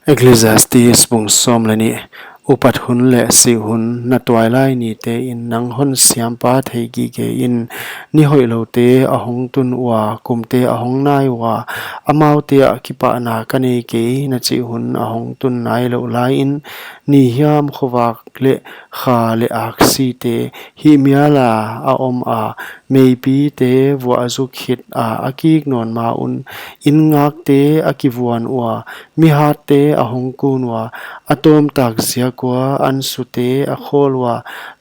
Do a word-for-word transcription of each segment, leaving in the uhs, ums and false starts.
Ecclesiastes bung sawm leh nih. Upat hun leh sih hun, na tuailai nite'n nang hon siampa thei gige in. Ni hoihlouhte a hong tun ua, kumte a hong nai ua, amaute ah kipahna ka nei kei na chih hun a hong tun nailouh laiin, ni hiam khovak leh kha leh aksite hihmiala a om a, meipite vuah zuk khit a a kik nawn ma un, inn ngakte a kivuan ua, mihatte a hong kun ua, a tawmtak ziak ua ansute a khawl ua,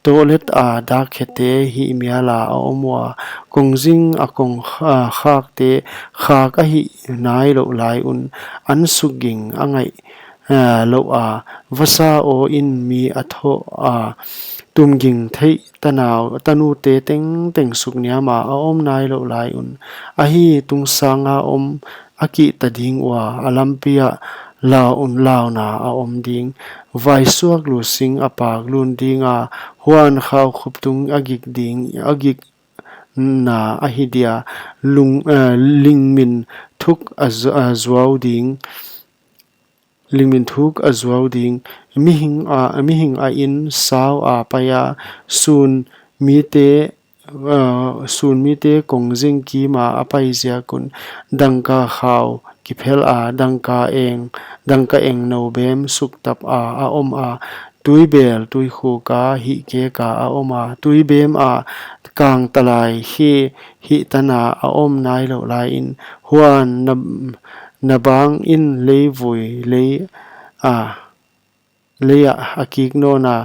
tohlet a dakkhete hihmiala a om ua, kongzing a kong kha- khakte khak a hih nailouh lai un, an sukging a ngaih a, louh a, vasa aw in mi a thoh a, tumging theih tanau, tanute tengteng sukniam a a om nailouh lai un. Ahi, tungsang a om a kihta ding ua, a lampi ah lau un launa a om ding. Vaisuak lusing a pak lun ding a, huan khau khuptung a gik ding, a gik na ahi dia, lung, eh, lingmin thuk a zu- a zuau ding. Lingmin thuk a zuau ding. Mihing a, mihing a inn sau a pai a, sun mite, uh, sun mite kongzing kim a a pai ziak un, dangka khau kiphel a, dangka eng, dangka eng no bem suktap a a om a, tuibel tuikhuk a hihkek a a om a, tuibem a kangtalai hi hihtan a a om nailouh laiin, huan na, na bang in leivui lei a, lei ah a kik nawn a,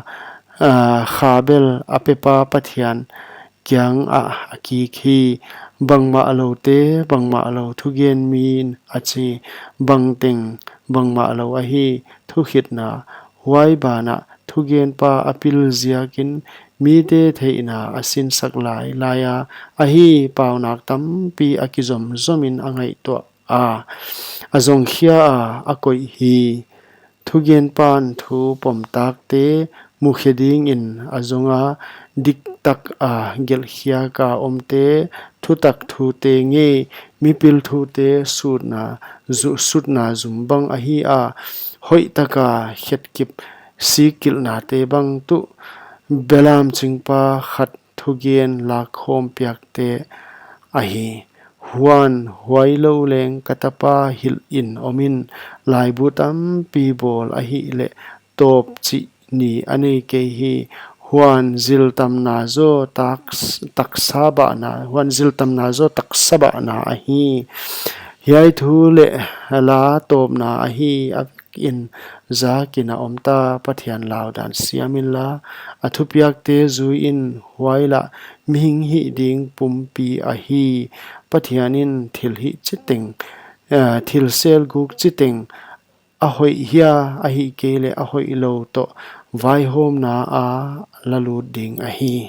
a, kha bel a pepa Pathian kiang ah a kik hi. Bangmah loute, bangmah lou thugen mi'n a chi, bangteng, bangmah lou ahi, thukhitna, huai banah thugenpa a pil ziakin mite theihna a sinsak lailai a, ahi, paunak tampi a kizomzom in a ngaihtuah a, a zongkhia a, a koih hi. Thugenpa'n thu pomtakte mukhe dingin a zong a, diktak a gelhkhiak a omte thutak thute ngei, mipil thute sutna zu- sutna zum bang ahi a, hoihtak a khetkip sikkilhnate bang tuh belam chingpa khat thugen lakkhawm piakte ahi. Huan huai lou leng ka tapa hilh in om in, laibu tampi bawl ahihleh tawp chih ni a nei kei hi. Huan ziltamna zaw tak- taksa bahna, huan ziltamna zaw taksa bahna ahi. Hiai thu leh la tawpna ahi, a in zakin a om ta, Pathian laudan siam inla, a thupiakte zui in, huai lah mihing hih ding pumpi ahi. Pathian in thil hih chiteng, eh, thil sel guk chiteng, a hoih hia, ahihkeileh a hoih lou toh vaihawmna a la lut ding ahi.